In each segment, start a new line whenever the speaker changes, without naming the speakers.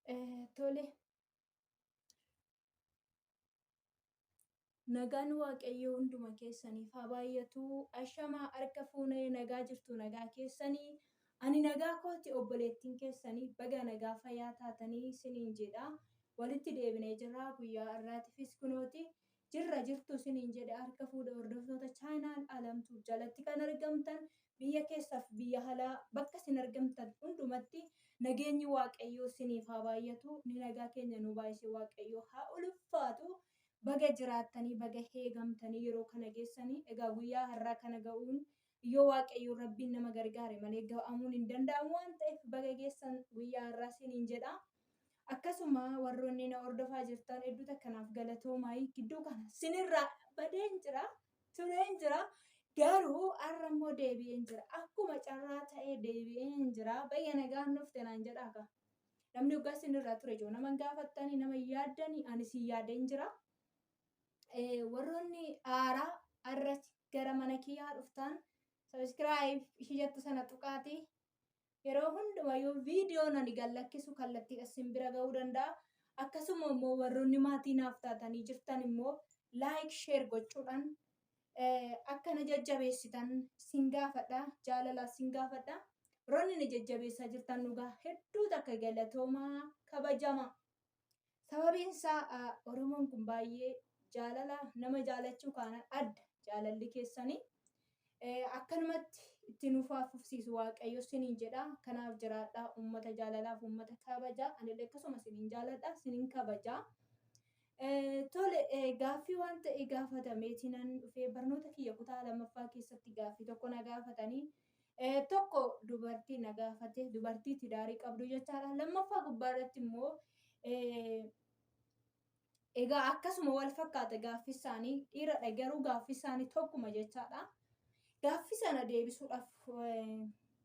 Tole. Nagaan Waaqayyoo hunduma keessaniif haa baay'atu. Ashamaa harka fuunee nagaa jirtu nagaa keessanii. Ani nagaa kooti obboleettiin keessanii baga nagaa fayyaa taatanii isiniin jedha. Walitti deebinee jirra guyyaa har'aatifis kunooti. Jirra jirtu isiniin jedhe harka fuudhe hordoftoota chaayinaal Alamtuu jalatti kan argamtan biyya keessaaf biyya alaa bakka isin argamtan hundumatti nageenyi Waaqayyoo isiniif haa baay'atu. Ni nagaa keenya nu baay'ise Waaqayyoo haa ulfaatu. Baga jiraattanii baga heegamtanii yeroo kana geessanii egaa guyyaa har'aa kana ga'uun yoo Waaqayyoo Rabbiin nama gargaare malee ga'amuun hin danda'amu waan ta'eef baga geessan guyyaa har'aa isiniin jedha. Akkasuma warroonni na hordofaa jirtan hedduu takkanaaf galatoomaayii gidduu kana sinirraa badeen jira tureen jira garuu har'a immoo deebi'een jira akkuma carraa ta'ee deebi'een jira baga nagaan dhufte naan jedhaa kaa. Namni waggaa sinirraa ture jiru nama hin gaafattanii nama hin yaaddanii ani sin yaadeen jira. Warroonni haaraa har'a gara mana kiyyaa dhuftan sabiskiraayib ishii jettu sana tuqaatii Yeroo hundumayyuu viidiyoon ani gad lakkisu kallattiidha sin bira ga'uu danda'a. Akkasuma immoo warroonni maatii naaf taatanii jirtan immoo laayik sheer gochuudhaan akka na jajjabeessitan sin gaafadha. Jaalalaas sin gaafadha. Warroonni na jajjabeessaa jirtan dhugaa hedduu takka galatoomaa kabajamaa. Sababiin isaa Oromoon kun baay'ee jaalala nama jaalachuu kaanaan adda jaalalli keessanii. Akkanumatti itti nuuf haa fufsiisu Waaqayyo siniin jedha. Kanaaf jiraadhaa uummata jaalalaaf uummata kabajaa. Anillee akkasuma siniin jaaladha siniin kabajaa. Tole gaaffii waan ta'e gaafatameeti nan dhufee barnoota kiyya kutaa lammaffaa keessatti gaaffii tokko na gaafatanii Tokko dubartii na gaafate dubartii tidaarii qabdu jechaadha. Lammaffaa gubbaa irratti immoo egaa akkasuma wal fakkaata gaaffi isaanii dhiiradha garuu gaaffi isaanii tokkuma jechaadha. Gaaffi sana deebisuudhaaf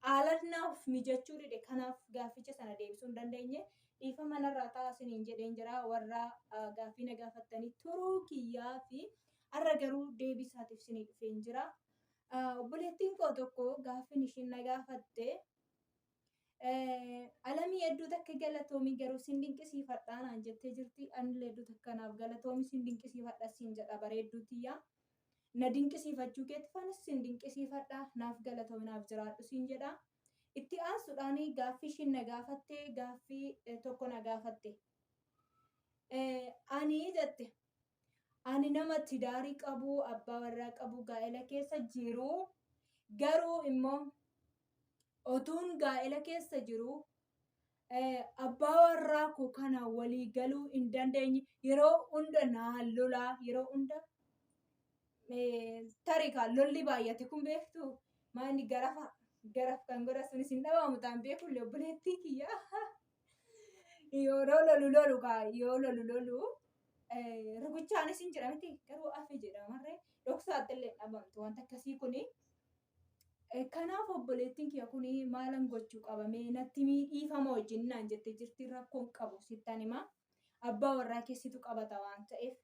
haalannaaf mijachuu dide kanaaf gaafficha sana deebisuu hin dandeenye dhiifama narraa ta'a isiniin jedheen jira warra gaaffii na gaafattanii turuu kiyyaa fi har'a garuu deebii isaatiif isinii dhufeen jira. Obboleettiin koo tokko gaaffiin ishiin na gaafatte Alamii hedduu takka galatoomii garuu sin dinqisiifadha naan jettee jirti. Anillee hedduu takka naaf galatoomii sin dinqisiifadha siin jedha bareedduu tiyya. Na dinqisiifachuu keetiif anis sin dinqisiifadha naaf galatoomi naaf jiraadhu siin jedha. Itti aansuudhaan gaaffii ishiin na gaafatte gaaffii tokko na gaafatte. Ani jette Ani nama tidaarii qabu, abbaa warraa qabu, gaa'ela keessa jiru, garuu immoo otuun gaa'ela keessa jiru abbaa warraa koo kana walii galuu hin dandeenye yeroo hunda naan lolaa yeroo hunda tarii kaa lolli baay'ate kun beektu maanni garafa garaf kan godha sunis hin dhabamu ta'an beekullee obboleettii kiyya yeroo lolu lolu kaa yoo lolu lolu rukuchaanis hin jira miti garuu afe jedha marree dhoksaatti illee dhabamtu wanta akkasii kuni. Kanaaf obboleettiin kiyya kuni maalan gochuu qabamee natti miidhiifama wajjin naan jette jirti rakkoon qabu sittan hima. Abbaa warraa keessitu qabata waan ta'eef.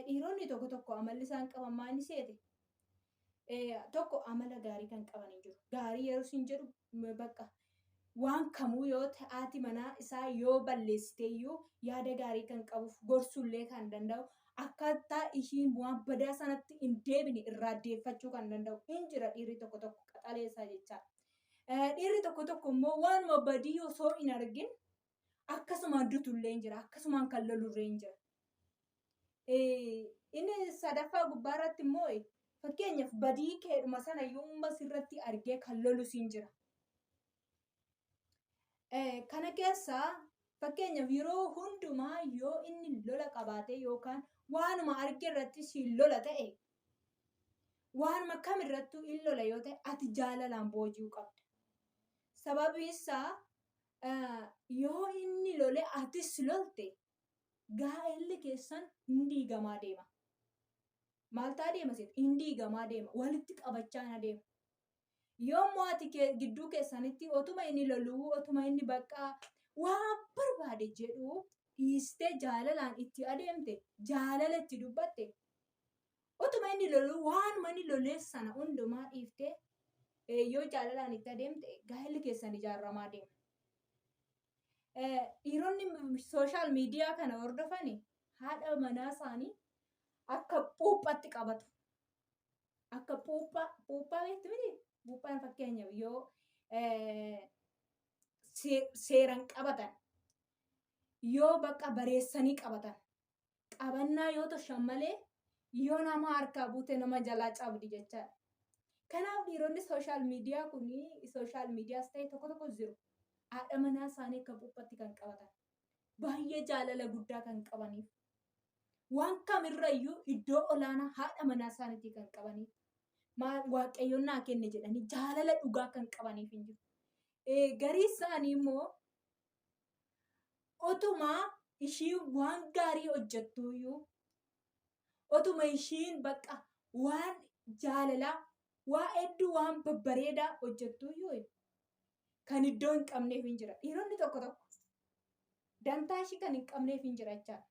Dhiironni tokko tokko amalli isaan qaban maal seete? Tokko amala gaarii kan qaban hin jiru. Gaarii yeroo siin jedhu bakka waan kamuu yoo haati manaa isaa yoo balleessite iyyuu yaada gaarii kan qabuuf gorsuullee kan danda'u akkaataa ishiin waan badaa sanatti hin deebine irraa deeffachuu kan danda'u hin jira dhiirri tokko tokko qaxaleessaa jechaa. Dhiirri tokko tokko immoo waanuma badii osoo hin argin akkasumaan dutullee hin jira akkasumaan kan lolullee hin jira. Inni sadaffaa gubbaa irratti immoo fakkeenyaaf badii keedhuma sana yoomma sirratti argee kan lolu siin jira. Kana keessaa fakkeenyaaf yeroo hundumaa yoo inni lola qabaate yookaan waanuma arge irratti siin lola ta'e waanuma kam irrattuu in lola yoo ta'e ati jaalalaan booji'uu qabda. Sababiin isaa yoo inni lole atis lolte gaa'elli keessan hin diigamaa deema. Maal ta'a deema seet? Hin diigamaa deema. Walitti qabachaa hin adeema. Yoo immoo ati gidduu keessanitti otuma inni loluu, otuma inni baqqaa waan barbaade jedhu dhiistee jaalalaan itti adeemte, jaalala itti dubbatte, otuma inni loluu waanuma inni lolee sana hundumaa dhiiftee yoo jaalalaan itti adeemte gaa'elli keessan ijaaramaa deema. Dhiironni sooshaal miidiyaa kana hordofani haadha manaa isaanii akka puuphaatti qabatu. Akka puuphaa, puuphaa beektu miti? Puuphaan fakkeenyaaf yoo seeran qabatan, yoo bakka bareessanii qabatan, qabannaa yoo toshan malee yoo nama harkaa buute nama jalaa cabdi jechaadha. Kanaaf dhiironni sooshaal miidiyaa kun sooshaal miidiyaas ta'e tokko tokko jiru. Haadha manaa isaanii akka puuphatti kan qabatan. Baay'ee jaalala guddaa kan qabaniif. Waan kamirrayyuu iddoo olaanaa haadha manaa isaaniitii kan qabaniif. Maal waaqayyoon naa kenne jedhanii jaalala dhugaa kan qabaniif hin jiru. Garii isaanii immoo otuma ishiin waan gaarii hojjettuuyyuu otuma ishiin bakka waan jaalalaa waa hedduu waan babbareedaa hojjettuuyyuu kan iddoo hin qabneef hin jira. Dhiironni tokko tokko dantaa ishii kan hin qabneef hin jira jechaadha.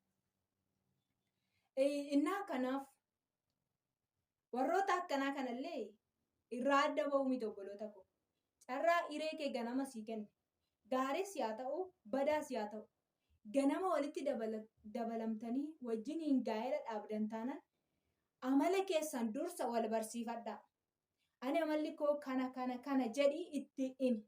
Innaa kanaaf warroota akkanaa kanallee irraa adda ba'uu miti obboloota koo. Carraa hiree kee ganama sii kenne. Gaariis yaa ta'u badaas yaa ta'u. Ganama walitti dabalamtanii wajjiniin gaa'ela dhaabdan taanaan amala keessan dursa wal barsiifadhaa. Ani amalli koo kana kana kana jedhii itti himi.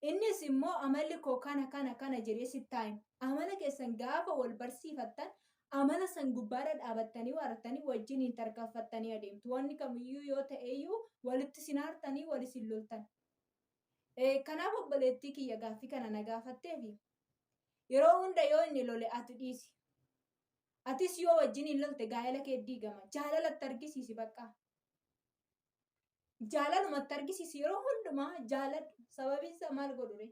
Innis immoo amalli koo kana kana kana jedhee sitti haa himu. Amala keessan gaafa wal barsiifattan amala san gubbaarra dhaabattanii waarattanii wajjiniin tarkaanfattanii adeemtu. Wanni kamiyyuu yoo ta'eyyuu walitti isin aartanii wal isin loltan. Kanaaf obboleettii kiyya gaaffii kana na gaafatteefi yeroo hunda yoo inni lole ati dhiisi. Atis yoo wajjiniin lolte gaa'ela kee diigama. Jaalalatti argisiisi baqqaa. Jaalalumatti argisiisi yeroo hundumaa jaaladhu. Sababiin isaa maal godhu ree?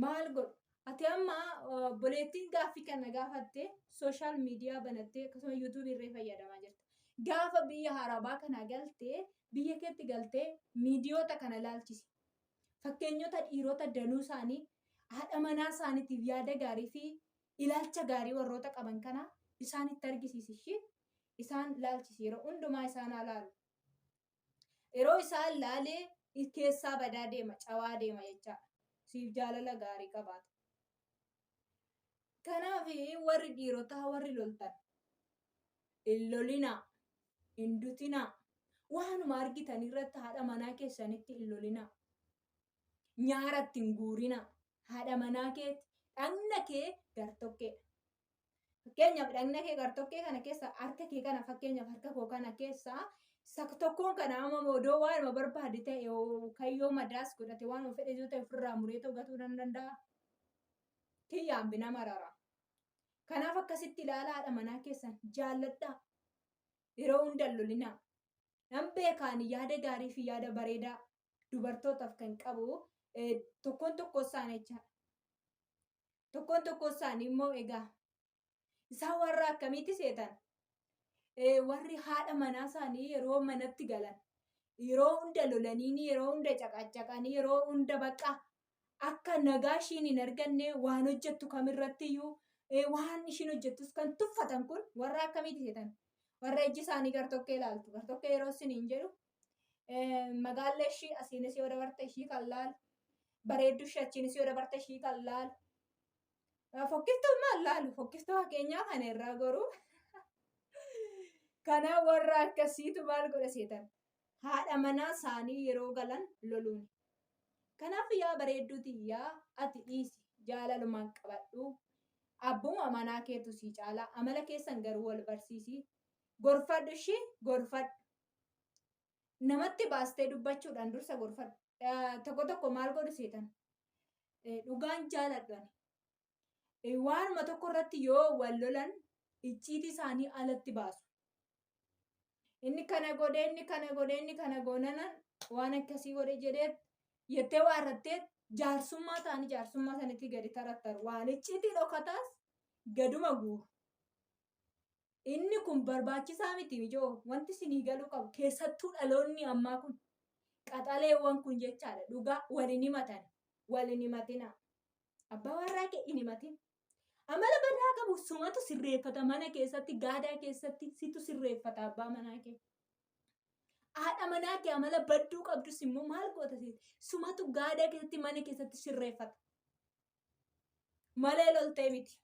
Maal godhu? Ati amma obboleettiin gaaffii kana gaafatte sooshaal miidiyaa banattee akkasuma yuutuubii irree fayyadamaa jirta. Gaafa biyya harabaa kana galtee biyya keetti galtee miidiyoota kana laalchisi. Fakkeenyota dhiirota danuu isaanii haadha manaa isaaniitiif yaada gaarii fi ilaalcha gaarii warroota qaban kana isaanitti argisiisi ishii isaan laalchisi yeroo hundumaa isaan haa laalu. Yeroo isaan laalee keessaa badaa deema cawaa deema jechaadha. Siif jaalala gaarii qabaata. Kanaaf warri dhiirotaa warri loltan hin lolinaa, hin dutinaa, waanuma argitan irratti haadha manaa keessanitti hin lolinaa. Nyaara itti hin guurinaa. Haadha manaa keetti dhagna kee gartokkeedha. Fakkeenyaaf dhagna kee gartokkee kana keessa harka kee kana fakkeenyaaf harka koo kana keessa tokkoon kana amma odoo waanuma barbaade ta'e kayyoo madaas godhate waanuma fedhe yoo ta'e ofirraa muree ta'u gatuu nan danda'a. Kiyyaan bina marara. Kanaaf akkasitti ilaalaa haadha manaa keessan jaalladhaa. Yeroo hunda hin lolinaa. Nan beekaan yaada gaarii fi yaada bareedaa dubartootaaf kan qabu tokkoon tokkoo isaanii jechaadha. Tokkoon tokkoo isaanii immoo egaa isaan warra akkamiitti seetan? Warri haadha manaa isaanii yeroo manatti galan yeroo hunda lolanii yeroo hunda caqacaqanii yeroo hunda bakka akka nagaa ishiin hin arganne waan hojjettu kamirrattiyyuu waan ishiin hojjettus kan tuffatan kun warra akkamiiti seetan? Warra ijji isaanii gartokkee ilaaltu. Gartokkee yeroo isiniin jedhu magaallee ishii asiinis yoo dabarte ishii kan laalu bareedduu ishii achiinis yoo dabarte ishii kan laalu fokkiftuu maal laalu fokkiftuu fakkeenyaa kana irraa goruu kana warra akkasiitu maal godha seetan haadha manaa isaanii yeroo galan loluun. Kanaaf yaa bareedduu tiyyaa ati dhiisi jaalalumaan qabadhu abbuma manaa keetu sii caalaa amala keessan garuu wal barsiisi gorfadhu ishii gorfadhu. Namatti baastee dubbachuudhaan dursa gorfadhu. Tokko tokko maal godhu seetan? Dhugaan jaaladhu ani. Waanuma tokko irratti yoo wal lolan icciitii isaanii alatti baasu. Inni kana godhe, inni kana godhe, inni kana goonanan waan akkasii godhe jedhee jettee waa irrattee jaarsummaa ta'anii jaarsummaa sanitti gadi tarattaru. Waan icciitii dhokataas gaduma guuru. Inni kun barbaachisaa miti ijoo wanti isinii galuu qabu keessattuu dhaloonni ammaa kun qaxaleewwan kun jechaadha dhugaa wal hin himatan wal hin himatina. Abbaa warraa kee hin himatin. Amala badaa qabu sumatu sirreeffata mana keessatti gaadaa keessatti situ sirreeffata abbaa manaa kee. Haadha manaa kee amala badduu qabdus immoo maal goota seete? Sumatu gaadaa keessatti mana keessatti sirreeffata. Malee loltee miti.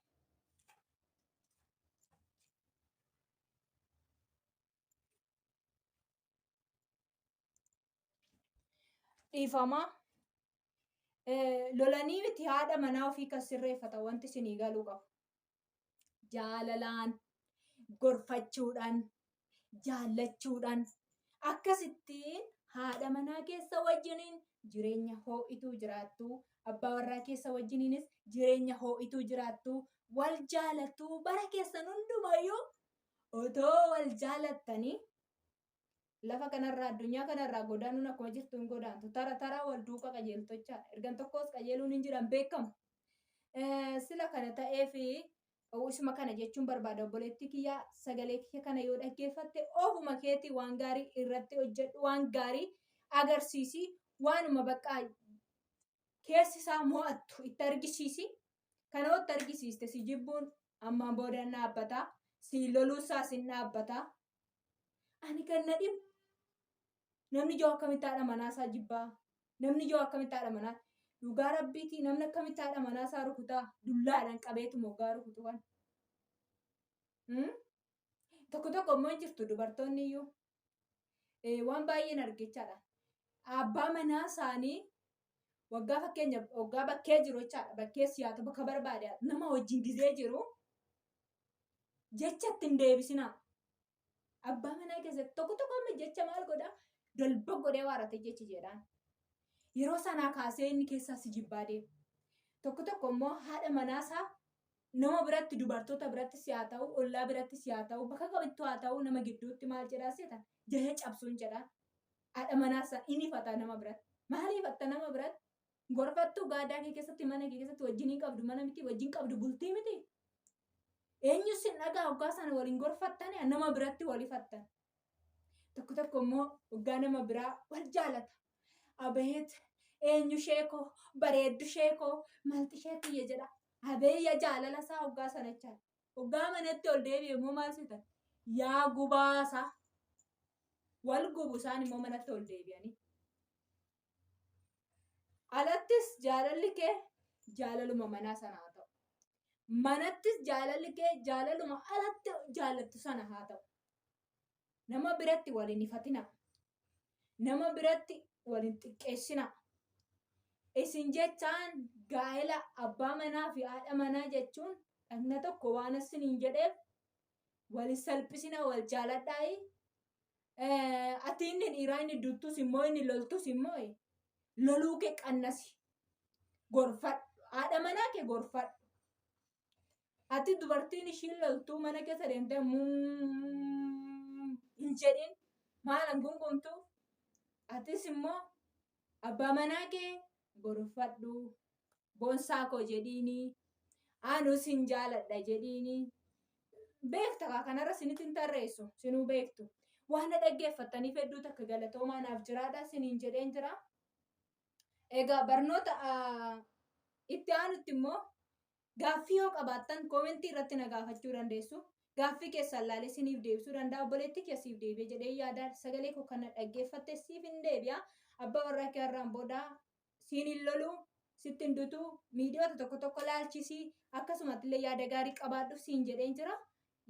Dhiifama. Lolanii miti haadha manaa ofii kan sirreeffata wanti isinii galuu qabu. Jaalalaan, gorfachuudhaan, jaallachuudhaan akkasittiin haadha manaa keessa wajjiniin jireenya hoo'ituu jiraattu, abbaa warraa keessa wajjiniinis jireenya hoo'ituu jiraattu, wal jaalattu bara keessan hundumayyuu otoo wal jaalattanii lafa kanarraa addunyaa kanarraa godaanuun akkuma jirtu hin godaantu. Tara taraa wal duuka qajeeltu jechaadha. Ergan tokkos qajeeluun hin jiran beekamu. Sila kana ta'eef isuma kana jechuun barbaada obboleettii kiyya sagalee kiyya kana yoo dhaggeeffatte ofuma keetii waan gaarii irratti hojjedhu waan gaarii agarsiisi waanuma bakka keessi isaa mo'attu itti argisiisi. Kana yoo itti argisiiste si jibbuun ammaan booda hin dhaabbata. Si loluu isaas hin dhaabbata. Ani kan na dhibu namni yoo akkamitti haadha manaa isaa jibbaa namni yoo akkamitti haadha manaa dhugaa rabbiitii namni akkamitti haadha manaa isaa rukutaa dullaadhaan qabeetu moggaa rukutu kan. Tokko tokko immoo hin jirtu dubartoonni iyyuu waan baay'een argichaadha. Abbaa manaa isaanii waggaa fakkeenya waggaa bakkee jiru jechaadha. Bakkee siyaatu bakka barbaade nama wajjin gizee jiru jecha itti hin deebisinaa. Abbaa manaa keessatti tokko tokko amma jecha maal godhaa dolba godhee waarate jechi jedhaan. Yeroo sanaa kaasee inni keessaa si jibbaa deema. Tokko tokko immoo haadha manaasaa nama biratti dubartoota biratti si haa ta'u ollaa biratti si haa ta'u bakka kamittuu haa ta'u nama gidduutti maal jedhaa seeta jaha cabsuun jedhaa. Haadha manaasaa inni ifata nama biratti. Maal ifatta nama biratti? Gorfattuu gaadaa kee keessatti mana kee keessatti wajjin hin qabdu mana miti wajjin qabdu bultii miti. Eenyu sin dhagaa hoggaa sana waliin gorfattan nama biratti wal ifattan. Tokko tokko immoo hoggaa nama biraa wal jaalata. Abeet eenyu sheekoo bareeddu sheekoo malti ishee tiyya jedha. Abeeyya jaalala isaa hoggaa sana jechaadha. Hoggaa manatti ol deebi'e immoo maal seetan? Yaa gubaasa. Wal gubu isaan immoo manatti ol deebi'anii. Alattis jaalalli kee jaalaluma manaa sana haa ta'u. Manattis jaalalli kee jaalaluma alatti jaalattu sana haa ta'u. Nama biratti wal hin ifatina. Nama biratti wal hin xiqqeessina. Isin jechaan gaa'ela abbaa manaa fi haadha manaa jechuun dhagna tokko waan isiniin jedheef wal hin salphisina wal jaaladhaayi. Ati inni dhiiraa inni duttus immoo inni loltus immoo loluu kee qannasi. Gorfadhu. Haadha manaa kee gorfadhu. Ati dubartiin ishiin loltuu mana keessa deemtee hin jedhin maalan gungumtu. Atis immoo abbaa manaa kee gorfadhu. Boonsaa koo jedhiini. Anuu sin jaaladha jedhiini. Beekta kaa kanarra sinitti hin tarreessu sinuu beektu. Waan na dhaggeeffattaniif hedduu takka galatoomaa naaf jiraadha siniin jedheen jira. Egaa barnoota itti aanutti immoo gaaffii yoo qabaattan koomentii irratti na gaafachuu dandeessu. Gaaffii keessan laalee siniif deebisuu danda'a. Obboleettii kee siif deebi'e jedhee yaada sagalee koo kana dhaggeeffatte siif hin deebi'a. Abbaa warraa kee har'aan booda siin hin lolu, sitti hin dutu, miidiyoota tokko tokko laalchisi, akkasumatti illee yaada gaarii qabaadhu siin jedheen jira.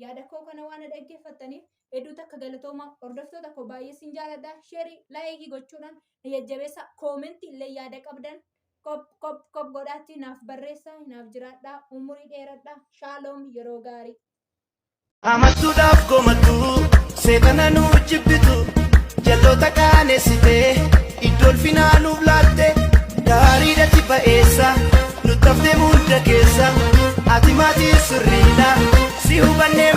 Yaada koo kana waan na dhaggeeffattaniif hedduu takka galatooma hordoftoota koo baay'ee siin jaaladha. Sheerii, laayikii gochuudhaan na jajjabeessa. Koomentii illee yaada qabdan kop kop kop godhaatti naaf barreessaa naaf jiraadhaa. Umurii dheeradhaa. Shaaloom yeroo gaarii.
Amattuudhaaf komattu seexana nuu jibbitu jalloota qaanessite iddoo ulfinaa nuuf laatte gaariidhatti ba'eessa nutti haftee hunda keessa ati maatii sirriidha si hubannee.